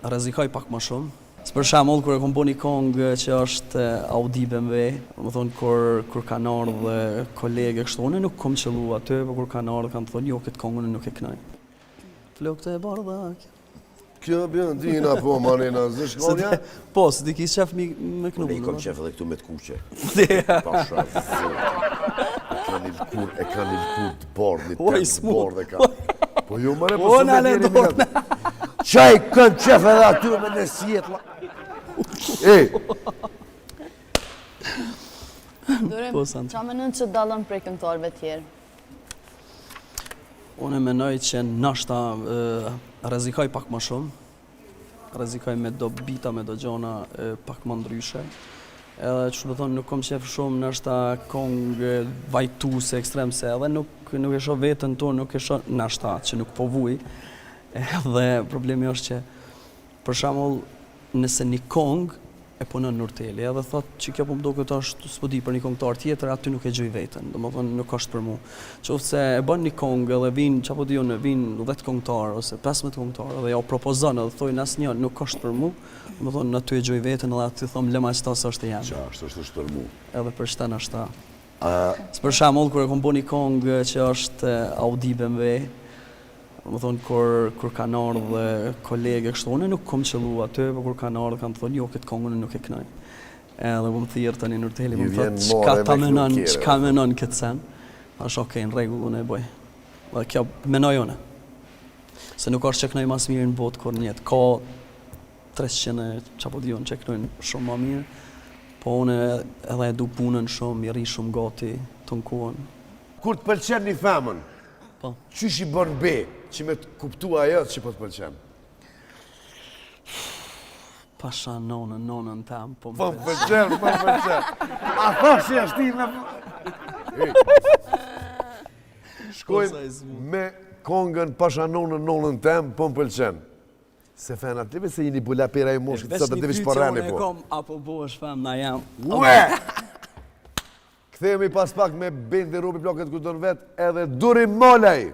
rrezikoj pak ma shumë. Si për shembull kur e kom bo një kongë që është Audi BMW, domethonë kur kur kanë ardhë kolegë e kështu, unë nuk kom qëllu aty, po kur kanë ardhë kanë thonë jo këtë kongë unë nuk e knoj. Flokët e bardha. Kjo bjondina po marina, zë shkonja? Po, se ti ki qef mi me knu. Unë i kom qef edhe këtu me të kuqe. Pasha zotin. E ka një lëkur, e ka një lëkur të bardhë, një Oj, tek të smut. bardhë e ka. Po jo mëre, po O, s'u na me le njeri dorë. me Qaj kën qef edhe aty me në sjet, la. E, Durim, Po, Sandra. qa menon që dallon prej këngëtarëve tjerë? Unë menoj që nashta e, rrezikoj pak më shumë. Rrezikoj me do bita, me do gjona e, pak më ndryshe. Edhe që më thonë, nuk kom qef shumë nashta kongë vajtuse ekstrem se edhe nuk, nuk e shoh veten tonë, nuk e shoh nashta që nuk po vuj. Edhe problemi është që për shembull, nëse një kongë e punon Nurteli, edhe thot që kjo po më duket është, s'po di, për një këngëtar tjetër, aty nuk e gjej veten, domethënë nuk është për mua. Qoftë se e bën një këngë edhe vin, çfarë po di unë, vin 10 këngëtar ose 15 këngëtar edhe ja u propozon edhe thojnë asnjë nuk është për mua, domethënë aty e gjej veten edhe aty thom lëma qëta se është e jemja. Qa është, është është për mu. Edhe për shtë nashta. Si për shembull, kur e kom bo një këngë që është Audi BMW, domethonë kur kur kanë ardhë kolegë e kështu, unë nuk kom qëllu aty, po kur kanë ardhë kanë thonë jo këtë këngë unë nuk e knoj. Edhe po më thirr tani Nurteli, po Ju më vjen thotë more çka ta me knu menon, kjere, çka po. menon këtë sen. Thash okej, në rregull unë e bëj. Dhe kjo menoj unë. Se nuk është që knoj mas mirë në botë kur njet. Ka 300 e qa po di unë që knojnë shumë ma mirë, po unë edhe e du punën shumë, i rri shumë gati të në kohën. Kur të pëlqen një femën, Po. qysh i bën be, që me të kuptu ajo që po të pëlqen? Pasha nonën, nonën tem, po më Po më pëlqen, po më pëlqen. A thash që është ti me... Shkojmë me kongën pasha nonën, nonën tem, po më pëlqen. Se fena të se jeni bula pera i moshkët, Veç sot një të vish pyetje po rreni unë e po. kom, apo bëhesh femna jam. Ue! Kthehemi pas pak me Bendin Robi Plaket ku don vet edhe Durim Molaj.